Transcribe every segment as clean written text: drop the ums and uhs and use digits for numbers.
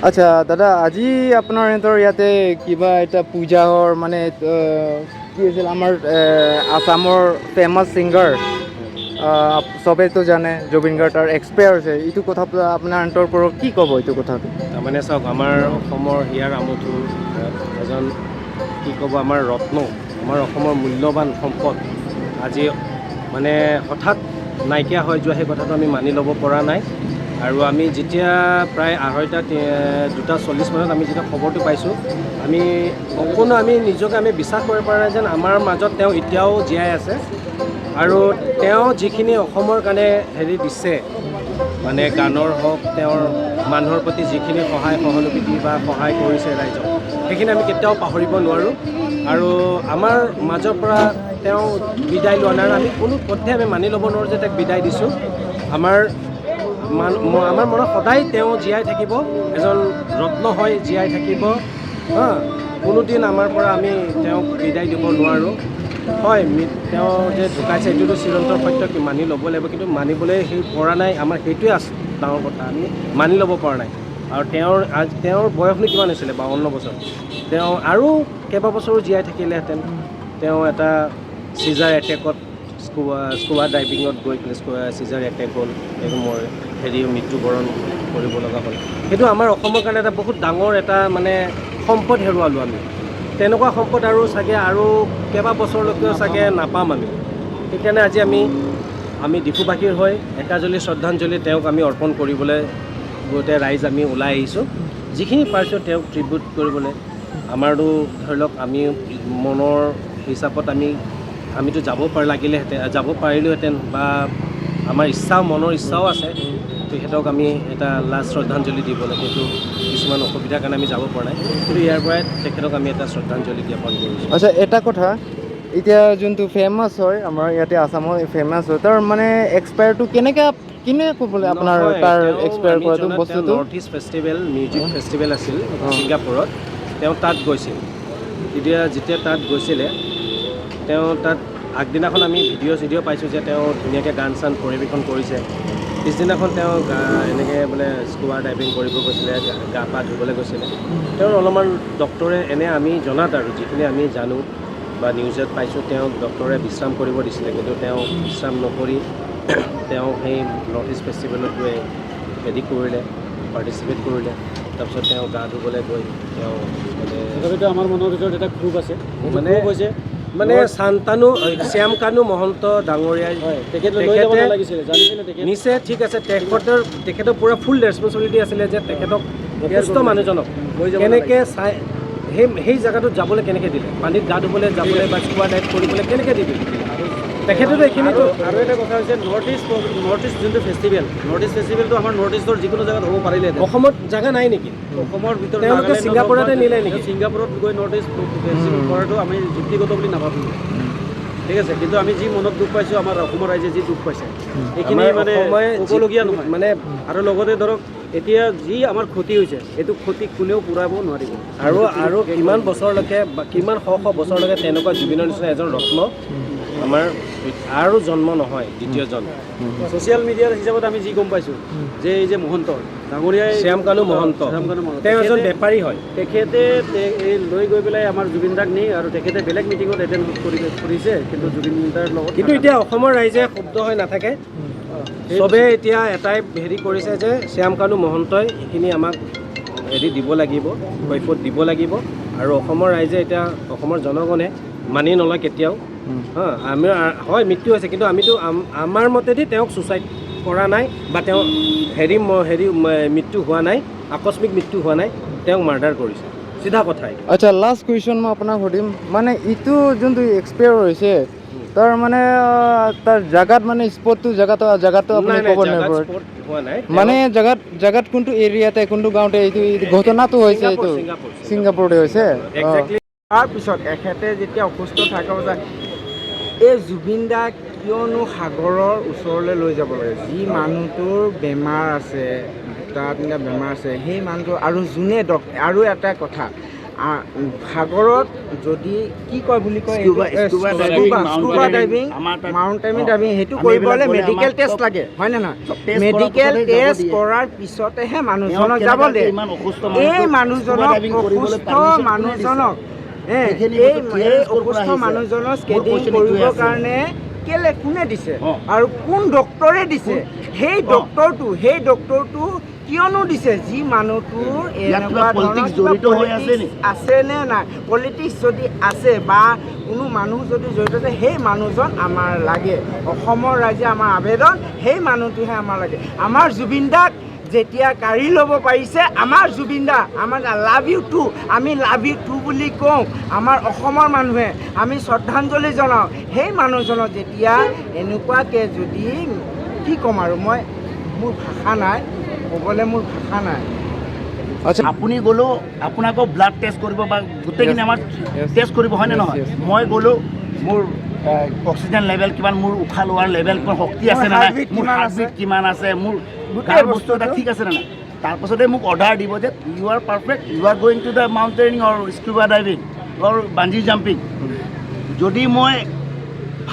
আচ্ছা দাদা, আজি আপোনাৰ সিহঁতৰ ইয়াতে কিবা এটা পূজাৰ মানে কি হৈছিল? আমাৰ আছামৰ ফেমাছ ছিংগাৰ, চবেইতো জানে, জুবিন গাৰ্গ, তাৰ এক্সপায়াৰ হৈছে। এইটো কথা আপোনাৰ সিহঁতৰ পৰা কি ক'ব এইটো কথাটো? তাৰমানে চাওক, আমাৰ অসমৰ হিয়াৰ আমঠু এজন, কি ক'ব, আমাৰ ৰত্ন, আমাৰ অসমৰ মূল্যৱান সম্পদ আজি মানে হঠাৎ নাইকিয়া হৈ যোৱা, সেই কথাটো আমি মানি ল'ব পৰা নাই। আৰু আমি যেতিয়া প্ৰায় 2:30, 2:40 মানত আমি যেতিয়া খবৰটো পাইছোঁ, আমি অকণো আমি নিজকে আমি বিশ্বাস কৰিব পৰা নাই যেন আমাৰ মাজত তেওঁ এতিয়াও জীয়াই আছে। আৰু তেওঁ যিখিনি অসমৰ কাৰণে হেৰি দিছে, মানে গানৰ হওক, তেওঁৰ মানুহৰ প্ৰতি যিখিনি সহায় সহানুভূতি বা সহায় কৰিছে ৰাইজক, সেইখিনি আমি কেতিয়াও পাহৰিব নোৱাৰোঁ। আৰু আমাৰ মাজৰ পৰা তেওঁ বিদায় লোৱা নাই আৰু আমি কোনো পধ্যে আমি মানি ল'ব নোৱাৰোঁ যে তেওঁক বিদায় দিছোঁ। আমাৰ মনত সদায় তেওঁ জীয়াই থাকিব, এজন ৰত্ন হৈ জীয়াই থাকিব। হা, কোনোদিন আমাৰ পৰা আমি তেওঁক বিদায় দিব নোৱাৰোঁ। হয়, তেওঁ যে ঢুকাইছে এইটোতো চিৰন্তন সত্য, কি মানি ল'ব লাগিব, কিন্তু মানিবলৈ সেই পৰা নাই আমাৰ, সেইটোৱে আছে ডাঙৰ কথা, আমি মানি ল'ব পৰা নাই। আৰু তেওঁৰ আজ তেওঁৰ বয়সনো কিমান হৈছিলে? 52 বছৰ। তেওঁ আৰু কেইবাবছৰো জীয়াই থাকিলেহেঁতেন। তেওঁ এটা চিজাৰ এটেকত, স্কুবা ডাইভিঙত গৈ পেলাই চিজাৰ এটেক হ'ল, সেইটো মোৰ হেৰি মৃত্যুবৰণ কৰিব লগা হ'ল। সেইটো আমাৰ অসমৰ কাৰণে এটা বহুত ডাঙৰ এটা মানে সম্পদ হেৰুৱালোঁ আমি। তেনেকুৱা সম্পদ আৰু চাগে আৰু কেইবা বছৰলৈকেও চাগে নাপাম আমি। সেইকাৰণে আজি আমি ডিফুবাসীৰ হৈ একাজলি শ্ৰদ্ধাঞ্জলি তেওঁক আমি অৰ্পণ কৰিবলৈ গোটেই ৰাইজ আমি ওলাই আহিছোঁ, যিখিনি পাৰিছোঁ তেওঁক ট্ৰিবিউট কৰিবলৈ। আমাৰতো ধৰি লওক আমি মনৰ হিচাপত আমিতো যাব লাগিলেহেঁতেন, যাব পাৰিলোহেঁতেন বা আমাৰ ইচ্ছাও, মনৰ ইচ্ছাও আছে তেখেতক আমি এটা লাষ্ট শ্ৰদ্ধাঞ্জলি দিবলৈ, কিন্তু কিছুমান অসুবিধাৰ কাৰণে আমি যাব পৰা নাই। কিন্তু ইয়াৰ পৰাই তেখেতক আমি এটা শ্ৰদ্ধাঞ্জলি জ্ঞাপন কৰিছোঁ। আচ্ছা, এটা কথা, এতিয়া যোনটো ফেমাছ হয়, আমাৰ ইয়াতে আছামৰ ফেমাছ হয়, তাৰ মানে এক্সপায়াৰটো কেনেকৈ কেনে ক'বলৈ আপোনাৰ নহয়, তাৰ তেওঁ এক্সপায়াৰ আমি কৰাটো জনাত তেওঁ বস্তুটো? North east festival, music festival আছিল ছিংগাপুৰত, তেওঁ তাত গৈছিল। তেতিয়া যেতিয়া তাত গৈছিলে, তেওঁ তাত আগদিনাখন আমি ভিডিঅ' চিডিঅ' পাইছোঁ যে তেওঁ ধুনীয়াকৈ গান চান পৰিৱেশন কৰিছে। পিছদিনাখন তেওঁ এনেকৈ বোলে স্কুবা ডাইভিং কৰিব গৈছিলে, গা পা ধুবলৈ গৈছিলে। তেওঁৰ অলপমান ডক্টৰে এনে আমি জনাত আৰু যিখিনি আমি জানো বা নিউজত পাইছোঁ, তেওঁক ডক্টৰে বিশ্ৰাম কৰিব দিছিলে, কিন্তু তেওঁ বিশ্ৰাম নকৰি তেওঁ সেই নৰ্থ ইষ্ট ফেষ্টিভেলত গৈ হেৰি কৰিলে, পাৰ্টিচিপেট কৰিলে। তাৰপিছত তেওঁ গা ধুবলৈ গৈ তেওঁ মানে তথাপিতো আমাৰ মনৰ ভিতৰত এটা ক্ষোভ আছে। সেইটো ক্ষোভ হৈছে মানে শান্তানু, শ্যামকানু মহন্ত ডাঙৰীয়াই হয়, তেখেত লৈ যাব নালাগিছিলে, জানিছিলে তেখেত নিছে, ঠিক আছে, তেখেতৰ পূৰা ফুল ৰেচপনচিবিলিটি আছিলে যে তেখেতক, অসুস্থ মানুহজনক লৈ যাব। কেনেকৈ চাই সেই জেগাটোত যাবলৈ কেনেকৈ দিলে, পানীত গা ধুবলৈ যাবলৈ বা স্কুবা ডাইভ কৰিবলৈ কেনেকৈ দি দিলে তেখেতেতো এইখিনিতো আৰু এটা কথা হৈছে, নৰ্থ ইষ্ট যোনটো ফেষ্টিভেল, নৰ্থ ইষ্ট ফেষ্টিভেলটো আমাৰ নৰ্থ ইষ্টৰ যিকোনো জেগাত হ'ব পাৰিলেহেঁতেন। অসমত জেগা নাই নেকি? অসমৰ ভিতৰত তেওঁলোকে নাগালেণ্ডত হওক ছিংগাপুৰতে বা নিলে নেকি? ছিংগাপুৰত গৈ নৰ্থ ইষ্ট ফেষ্টিভেল কৰাটো আমি যুক্তিগত বুলি নাভাবোঁ, ঠিক আছে। কিন্তু আমি যি মনত দুখ পাইছোঁ, আমাৰ অসমৰ ৰাইজে যি দুখ পাইছে, সেইখিনি আমাৰ মানে অসমে ক'বলগীয়া নহয়। মানে আৰু লগতে ধৰক এতিয়া যি আমাৰ ক্ষতি হৈছে, এইটো ক্ষতি কোনেও পূৰাব নোৱাৰিব। আৰু কিমান বছৰলৈকে বা কিমান শ শ বছৰলৈকে তেনেকুৱা জুবিনৰ নিচিনা এজন ৰত্ন আমাৰ আৰু জন্ম নহয় দ্বিতীয়জন। ছ'চিয়েল মিডিয়াৰ হিচাপত আমি যি গম পাইছোঁ যে এই যে মহন্ত ডাঙৰীয়াই, শ্যামকানু মহন্ত। শ্যামকানু মহন্ত, তেওঁ এজন তেখেতে- বেপাৰী হয়। তেখেতে এই লৈ গৈ পেলাই আমাৰ জুবিন দাক নি আৰু তেখেতে বেলেগ মিটিঙত এটেণ্ড কৰিছে, কিন্তু জুবিন দাৰ লগত কিন্তু এতিয়া অসমৰ ৰাইজে ক্ষুব্ধ হৈ নাথাকে। চবে এতিয়া এটাই হেৰি কৰিছে যে শ্যামকানু মহন্তই এইখিনি আমাক হেৰি দিব লাগিব, কৈফত দিব লাগিব। আৰু অসমৰ ৰাইজে এতিয়া, অসমৰ জনগণে মানি নলয় কেতিয়াও। হা, আমি হয় মৃত্যু হৈছে, কিন্তু আমিতো আমাৰ মতেদি তেওঁক ছুচাইড কৰা নাই বা তেওঁ হেৰি মৃত্যু হোৱা নাই, আকস্মিক মৃত্যু হোৱা নাই, তেওঁক মাৰ্ডাৰ কৰিছে, চিধা কথা এইটো। আচ্ছা, লাষ্ট কুৱেশ্যন মই আপোনাক সুধিম, মানে ইটো যোনটো এক্সপায়াৰ হৈছে, তাৰ মানে তাৰ জাগাত, মানে স্পটটো, জেগাটো আপুনি নাই, নাই, ক'ব জাগাত নোৱাৰিব? spot হোৱা নাই। মানে জেগাত কোনটো এৰিয়াতে, কোনটো গাঁৱতে এইটো ঘটনাটো হৈছে? এইটো ছিংগাপুৰ, ছিংগাপুৰ। ছিংগাপুৰতে হৈছে। একজেক্টলি। তাৰপিছত এখেতে যেতিয়া অসুস্থ থকা অৱস্থাত এই জুবিন দাক কিয়নো সাগৰৰ ওচৰলৈ লৈ যাব লাগে? যি মানুহটোৰ বেমাৰ আছে, দুটা তিনিটা বেমাৰ আছে, সেই মানুহটো আৰু যোনে আৰু এটা কথা, সাগৰত যদি কি কয় বুলি কয়, scuba diving, scuba diving, আমাৰ তাত মাউণ্টেইন ডাইভিং, সেইটো আমি কৰিবলৈ এইবিলাক গ'লে মেডিকেল আমাক টেষ্ট চব লাগে, হয়নে নহয়? চব test কৰাৰ মেডিকেল পিছতহে যাব টেষ্ট দিয়ে। কৰাৰ পিছতেহে তেওঁক মানুহজনক যাব কেনেকুৱাকে দিয়ে। ইমান অসুস্থ এই মানুহটোক scuba মানুহজনক, diving কৰিবলৈ অসুস্থ permission কোনে দিছে? মানুহজনক, সেইখিনি এই বস্তু এই clearance ক'ৰ পৰা অসুস্থ আহিছে? মানুহজনক মোৰ স্কেটিং question এইটোৱে কৰিবৰ আছে। কাৰণে কেলে কোনে দিছে আৰু কোন ডক্তৰে দিছে? সেই ডক্তৰটো কিয়নো দিছে? যি মানুহটোৰ ইয়াত কিবা এনেকুৱা politics ধৰণৰ কিবা জড়িত হৈ আছে politics নি? আছে নে নাই? পলিটিক্স যদি আছে বা কোনো মানুহ যদি জড়িত আছে, সেই মানুহজন আমাৰ লাগে। অসমৰ ৰাইজে আমাৰ আবেদন, সেই মানুহটোহে আমাৰ লাগে। আমাৰ জুবিন দাক যেতিয়া কাঢ়ি ল'ব পাৰিছে, আমাৰ জুবিন দা, আমাৰ লাভ you two, আমি লাভ you two বুলি কওঁ। আমাৰ অসমৰ মানুহে আমি শ্ৰদ্ধাঞ্জলি জনাওঁ সেই মানুহজনক। যেতিয়া এনেকুৱাকৈ যদি, কি ক'ম আৰু মই, মোৰ ভাষা নাই ক'বলৈ, মোৰ ভাষা নাই। আপুনি গ'লেও আপোনাকো ব্লাড টেষ্ট কৰিব বা গোটেইখিনি আমাৰ টেষ্ট কৰিব, হয়নে নহয়? Yes. মই গ'লেও মোৰ অক্সিজেন লেভেল কিমান, মোৰ উশাহ লোৱাৰ লেভেল কিমান, শক্তি আছে নে নাই, heartbeat মোৰ কিমান আছে? হাৰ্টবিট কিমান আছে, মোৰ গোটেই গাৰ বস্তু এটা বস্তুটো। ঠিক আছে নে নাই, তাৰপাছতে মোক অৰ্ডাৰ দিব যে you are perfect, you are going to the mountaineering or scuba diving or bungee jumping। যদি মই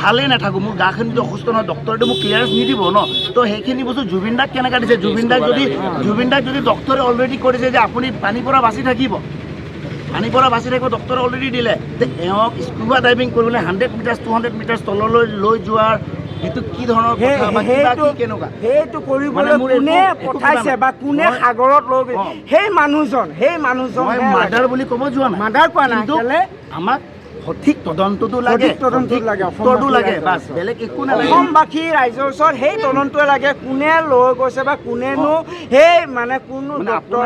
ভালেই নাথাকোঁ, মোৰ গাখিনি যদি অসুস্থ নহয়, ডক্টৰেতো মোক ক্লিয়াৰেঞ্চ নিদিব ন? তো সেইখিনি বস্তু জুবিন দাক কেনেকৈ দিছে? জুবিন দাক যদি ডক্টৰে অলৰেডি কৰিছে যে আপুনি পানীৰ পৰা বাচি থাকিব, পানীৰ পৰা বাচি থাকিব, ডক্টৰে অলৰেডি দিলে, তে এওঁক স্কুবা ডাইভিং কৰিবলৈ 100 meters, 200 meters তললৈ লৈ যোৱাৰ সেইটো কি ধৰণৰ কথা বা কিবা সেইটো কি কেনেকুৱা? সেইটো কৰিবলৈ মানে মোৰ কোনে একো পঠাইছে কিবা বা কোনে মই সাগৰত লৈ গৈছে, সেই মানুহজন মই মাৰ্ডাৰ বুলি ক'ব যোৱা নাই। মাৰ্ডাৰ কোৱা নাই, কিন্তু কেলে? আমাক সঠিক তদন্তটো লাগে। সঠিক তদন্তটো সঠিক লাগে, উত্তৰটো অসমবাসী লাগে, ৰাইজৰ বাছ, ওচৰত। বেলেগ একো নালাগে। অসমবাসী ৰাইজৰ ওচৰত সেই তদন্তটোৱে লাগে, কোনে লৈ গৈছে বা কোনেনো সেই মানে কোনো মানে ডক্তৰ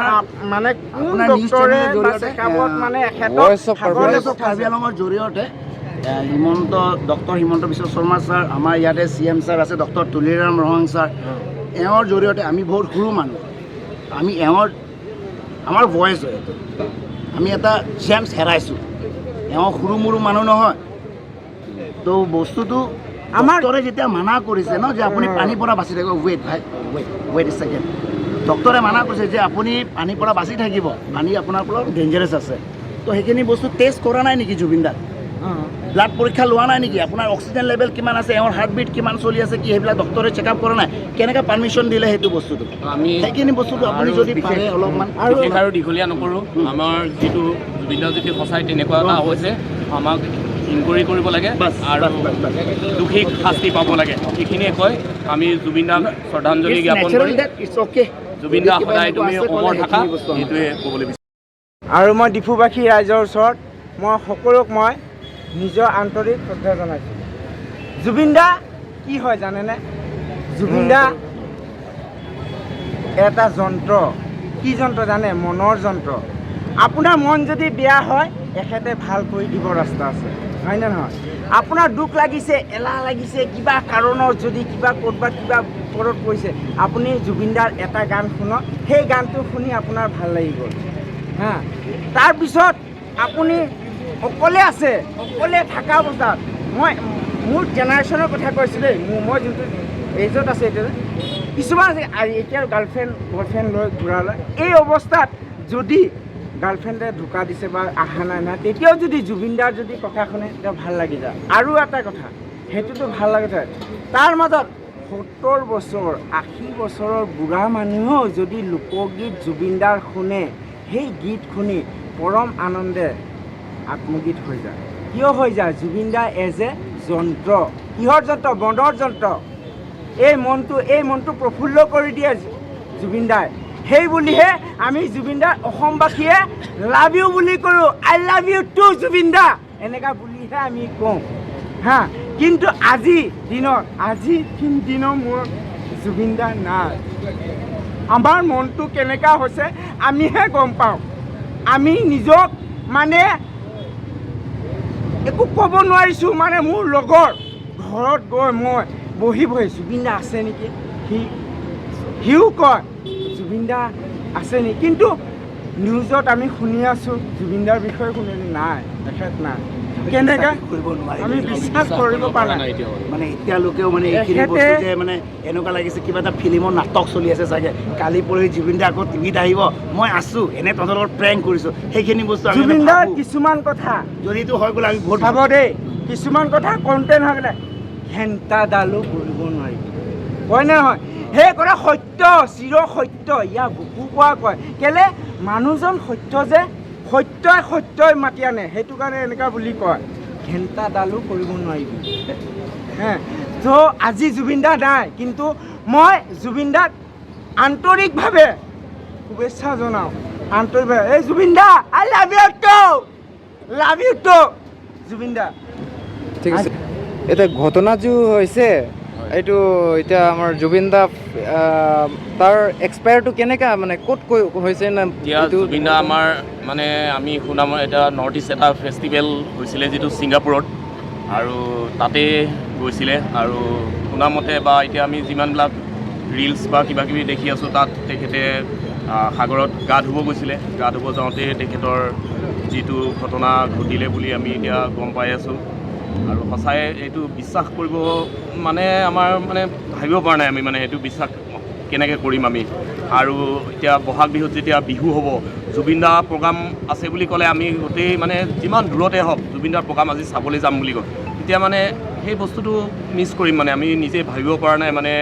মানে কোন আপোনাৰ নিউজ ডক্তৰে চেনেলৰ বা জৰিয়তে, চেকআপত মানে এখেতক Voice of সাগৰলৈ ভইচ অফ পঠাইছে। কাৰ্বি আংলঙৰ জৰিয়তে হিমন্ত ডক্টৰ হিমন্ত বিশ্ব শৰ্মা ছাৰ, আমাৰ ইয়াতে চি এম ছাৰ আছে ডক্টৰ তুলিৰাম ৰহং ছাৰ, এওঁৰ জৰিয়তে, আমি বহুত সৰু মানুহ, আমি এওঁৰ আমাৰ ভইচ হয় এইটো। আমি এটা জেমছ হেৰাইছোঁ। এওঁ সৰু মৰু মানুহ নহয়। তো বস্তুটো ডক্টৰে যেতিয়া মানা কৰিছে ন যে আপুনি পানীৰ পৰা বাচি থাকিব, ৱেইট ভাই, ৱেইট, ৱেইট ছেকেণ্ড। ডক্টৰে মানা কৰিছে যে আপুনি পানীৰ পৰা বাচি থাকিব, পানী আপোনাৰ পৰা ডেঞ্জাৰাছ আছে। তো সেইখিনি বস্তু টেষ্ট কৰা নাই নেকি জুবিন দাক? ব্লাড পৰীক্ষা লোৱা নাই নেকি? আপোনাৰ অক্সিজেন লেভেল কিমান আছে, এওঁৰ হাৰ্টবিট কিমান চলি আছে, কি সেইবিলাক ডক্টৰে চেক আপ কৰা নাই? কেনেকৈ পাৰ্মিশ্যন দিলে সেইটো বস্তুটো? আমি সেইখিনি বস্তুটো আপুনি আৰু যদি বিশেষ পাৰে অলপমান বিশেষ আৰু দীঘলীয়া নকৰোঁ। আমাৰ যিটো জুবিন দা যদি সঁচাই তেনেকুৱা এটা হৈছে, আমাক ইনকুৱাৰী কৰিব লাগে বাছ, আৰু বাছ, বাছ, বাছ। দোষীক শাস্তি পাব লাগে। এইখিনিয়ে কয় আমি জুবিন দাক শ্ৰদ্ধাঞ্জলি জ্ঞাপন কৰি it's okay. Zubeen দা, সদায় তুমি অমৰ থাকা, সেইটোৱে ক'বলৈ বিচাৰিছোঁ। আৰু মই ডিফুবাসী ৰাইজৰ ওচৰত মই সকলোক মই নিজৰ আন্তৰিক শ্ৰদ্ধা জনাইছোঁ। জুবিন দা কি হয় জানেনে? জুবিন দা এটা যন্ত্ৰ। কি যন্ত্ৰ জানে? মনৰ যন্ত্ৰ। আপোনাৰ মন যদি বেয়া হয়, এখেতে ভাল কৰি দিব ৰাস্তা আছে, হয়নে নহয়? আপোনাৰ দুখ লাগিছে, এলাহ লাগিছে, কিবা কাৰণত যদি কিবা ক'ৰবাত কিবা বিপদত পৰিছে, আপুনি জুবিনদাৰ এটা গান শুনক। সেই গানটো শুনি আপোনাৰ ভাল লাগি গ'ল। হা, তাৰপিছত আপুনি অকলে আছে, অকলে থকা অৱস্থাত, মই মোৰ জেনেৰেশ্যনৰ কথা কৈছোঁ দেই, মই যোনটো এজত আছে এতিয়া, কিছুমান আছে এতিয়া গাৰ্লফ্ৰেণ্ড বয়ফ্ৰেণ্ড লৈ ঘূৰালে, এই অৱস্থাত যদি গাৰ্লফ্ৰেণ্ডে ধোকা দিছে বা অহা নাই না, তেতিয়াও যদি জুবিনদাৰ যদি কথা শুনে, তেতিয়া ভাল লাগি যায়। আৰু এটা কথা, সেইটোতো ভাল লাগে থাকে, তাৰ মাজত 70 বছৰ, 80 বছৰৰ বুঢ়া মানুহেও যদি লোকগীত জুবিনদাৰ শুনে, সেই গীত শুনি পৰম আনন্দে আত্মগীত হৈ যায়। কিয় হৈ যায়? জুবিনদা এজ এ যন্ত্ৰ। কিহৰ যন্ত্ৰ? মনৰ যন্ত্ৰ। এই মনটো প্ৰফুল্ল কৰি দিয়ে জুবিনদাই। সেই বুলিহে আমি জুবিনদাৰ অসমবাসীয়ে লাভ you বুলি কৰোঁ। I love you too Zubeen দা, এনেকুৱা বুলিহে আমি কওঁ। হা, কিন্তু আজি দিনত, আজি 3 দিনৰ মূৰত জুবিন দা নাই। আমাৰ মনটো কেনেকুৱা হৈছে আমিহে গম পাওঁ। আমি নিজক মানে একো ক'ব নোৱাৰিছোঁ। মানে মোৰ লগৰ ঘৰত গৈ মই বহি বহি, জুবিন দা আছে নেকি, সিও কয় জুবিন দা আছে নেকি। কিন্তু নিউজত আমি শুনি আছোঁ, জুবিন দাৰ বিষয়ে শুনি নাই, তেখেত নাই। কেনেকা? বিশ্বাস কৰিব নোৱাৰিলোঁ। আমি বিশ্বাস কৰিব পৰা নাই। এতিয়াও। মানে এতিয়ালৈকেও মানে এইখিনি বস্তু যে মানে এনেকুৱা লাগিছে কিবা এটা ফিল্মৰ নাটক চলি আছে চাগে। কালি পৰহি জুবিন দা আকৌ টিভিত আহিব, মই আছোঁ, এনে তহঁতৰ লগত প্ৰেংক কৰিছোঁ, সেইখিনি বস্তু আমি মানে জুবিনদাৰ ভাবোঁ। কিছুমান কথা যদি এইটো হয় বোলে আমি বহুত চাব দেই, কিছুমান কথা কণ্টেণ্ট হৈ গ'লে ঘেণ্টাডালো কৰিব নোৱাৰি, কয় নে নহয়? সেই কথা সত্য, চিৰ সত্য। ইয়াৰ বুকু কোৱা কয় কেলে মানুহজন সত্য যে সত্যই সত্যই মাতি আনে, সেইটো কাৰণে এনেকুৱা বুলি কয়, ঘেণ্টাডালো কৰিব নোৱাৰিবি। হে ত' আজি জুবিন দা নাই, কিন্তু মই জুবিন দাক আন্তৰিকভাৱে শুভেচ্ছা জনাওঁ, আন্তৰিকভাৱে। এই জুবিন দা, I love you too, love you too Zubeen দা। ঠিক আছে। এতিয়া ঘটনা যি হৈছে এইটো এতিয়া আমাৰ জুবিন দা তাৰ এক্সপায়াৰটো কেনেকা মানে ক'ত কৈ হৈছে না? এতিয়া এইটো জুবিন দা আমাৰ মানে আমি শুনা এটা নৰ্থ ইষ্ট এটা ফেষ্টিভেল হৈছিলে যিটো ছিংগাপুৰত, আৰু তাতে গৈছিলে। আৰু শুনামতে বা এতিয়া আমি যিমানবিলাক ৰিলচ বা কিবা কিবি দেখি আছোঁ, তাত তেখেতে সাগৰত গা ধুব গৈছিলে। গা ধুব যাওঁতে তেখেতৰ যিটো ঘটনা ঘটিলে বুলি আমি এতিয়া গম পাই আছোঁ। আৰু সঁচাই এইটো বিশ্বাস কৰিব মানে আমাৰ মানে ভাবিব পৰা নাই আমি, মানে এইটো বিশ্বাস কেনেকৈ কৰিম আমি। আৰু এতিয়া বহাগ বিহুত যেতিয়া বিহু হ'ব, জুবিন দা প্ৰগ্ৰাম আছে বুলি ক'লে আমি গোটেই মানে যিমান দূৰতে হওক জুবিন দাৰ প্ৰগ্ৰাম আজি চাবলৈ যাম বুলি কয়, তেতিয়া মানে সেই বস্তুটো মিছ কৰিম। মানে আমি নিজে ভাবিব পৰা নাই, মানে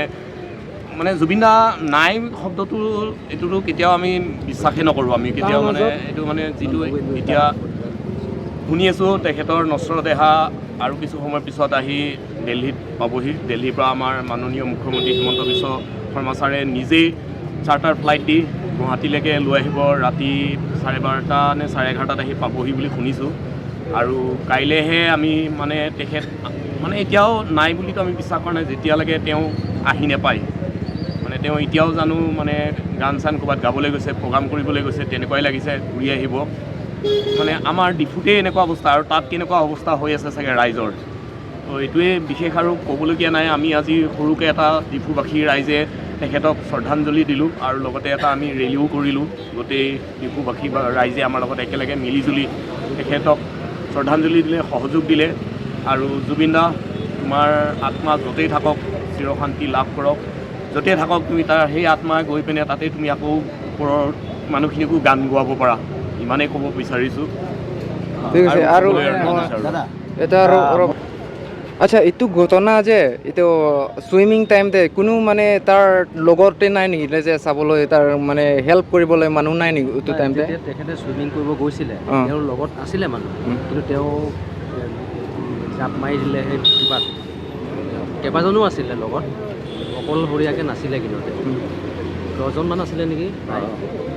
মানে জুবিন দা নাই শব্দটো এইটোতো কেতিয়াও আমি বিশ্বাসেই নকৰোঁ আমি কেতিয়াও। মানে এইটো মানে যিটো এতিয়া শুনি আছোঁ, তেখেতৰ নশ্বৰ দেহা আৰু কিছু সময়ৰ পিছত আহি দিল্লীত পাবহি। দিল্লীৰ পৰা আমাৰ মাননীয় মুখ্যমন্ত্ৰী হিমন্ত বিশ্ব শৰ্মা ছাৰে নিজেই চাৰ্টাৰ ফ্লাইট দি গুৱাহাটীলৈকে লৈ আহিব। ৰাতি 12:30 নে 11:30ত আহি পাবহি বুলি শুনিছোঁ। আৰু কাইলৈহে আমি মানে তেখেত মানে এতিয়াও নাই বুলিতো আমি বিশ্বাস কৰা নাই যেতিয়ালৈকে তেওঁ আহি নাপায়। মানে তেওঁ এতিয়াও জানো মানে গান চান ক'ৰবাত গাবলৈ গৈছে, প্ৰগ্ৰাম কৰিবলৈ গৈছে, তেনেকুৱাই লাগিছে, ঘূৰি আহিব। মানে আমাৰ ডিফুতেই এনেকুৱা অৱস্থা, আৰু তাত কেনেকুৱা অৱস্থা হৈ আছে চাগে ৰাইজৰ। তো এইটোৱে বিশেষ আৰু ক'বলগীয়া নাই। আমি আজি সৰুকৈ এটা ডিফুবাসী ৰাইজে তেখেতক শ্ৰদ্ধাঞ্জলি দিলোঁ, আৰু লগতে এটা আমি ৰেলীও কৰিলোঁ। গোটেই ডিফুবাসী বা ৰাইজে আমাৰ লগত একেলগে মিলিজুলি তেখেতক শ্ৰদ্ধাঞ্জলি দিলে, সহযোগ দিলে। আৰু জুবিন দা, তোমাৰ আত্মা য'তেই থাকক চিৰশান্তি লাভ কৰক। য'তেই থাকক তুমি তাৰ সেই আত্মা গৈ পিনে তাতেই তুমি আকৌ ওপৰৰ মানুহখিনিকো গান গোৱাব পাৰা, ইমানেই ক'ব বিচাৰিছোঁ। ঠিক আছে। আৰু ক'বলৈ আৰু নিবিচাৰোঁ। দাদা এটা আৰু আচ্ছা, এইটো ঘটনা যে এইটো চুইমিং টাইমতে কোনো মানে তাৰ লগতে নাই নেকি যে চাবলৈ, তাৰ মানে হেল্প কৰিবলৈ মানুহ নাই নেকি এইটো টাইমতে? যেতিয়া তেখেতে চুইমিং কৰিব গৈছিলে, তেওঁৰ লগত আছিলে মানুহ, কিন্তু তেওঁ জাপ মাৰি দিলে সেই কিবাত। কেইবাজনো আছিলে লগত, অকলশৰীয়াকৈ নাছিলে, কিন্তু তেওঁ 10জনমান আছিলে নেকি, প্ৰায়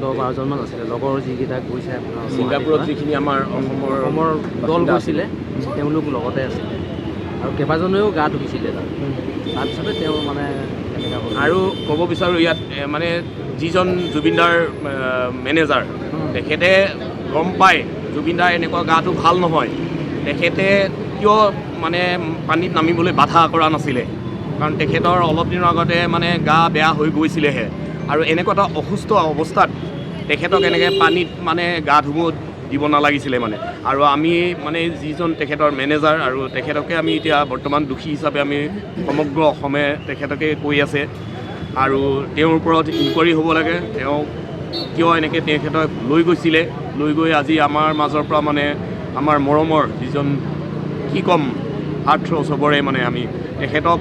10-12জনমান আছিলে লগৰ যিকেইটা গৈছে আপোনাৰ ছিংগাপুৰত যিখিনি আমাৰ অসমৰ অসমৰ দল বাসিন্দা গৈছিলে, তেওঁলোক লগতে আছিলে আৰু কেইবাজনেও গা ধুইছিলে তাত। তাৰপিছতে তেওঁ মানে এনেকুৱা হ'ল। আৰু ক'ব বিচাৰোঁ ইয়াত মানে যিজন জুবিনদাৰ মেনেজাৰ, তেখেতে গম পায় জুবিনদাৰ এনেকুৱা গাটো ভাল নহয়, তেখেতে কিয় মানে পানীত নামিবলৈ বাধা কৰা নাছিলে? কাৰণ তেখেতৰ অলপ দিনৰ আগতে মানে গা বেয়া হৈ গৈছিলেহে, আৰু এনেকুৱা এটা অসুস্থ অৱস্থাত তেখেতক এনেকৈ পানীত মানে গা ধুব দিব নালাগিছিলে মানে। আৰু আমি মানে যিজন তেখেতৰ মেনেজাৰ আৰু তেখেতকে আমি এতিয়া বৰ্তমান দোষী হিচাপে আমি সমগ্ৰ অসমে তেখেতকে কৈ আছে। আৰু তেওঁৰ ওপৰত ইনকুৱাৰী হ'ব লাগে, তেওঁ কিয় এনেকৈ তেখেতক লৈ গৈছিলে, লৈ গৈ আজি আমাৰ মাজৰ পৰা মানে আমাৰ মৰমৰ যিজন কি ক'ম হাৰ্ট থ্ৰ' চবৰে মানে আমি তেখেতক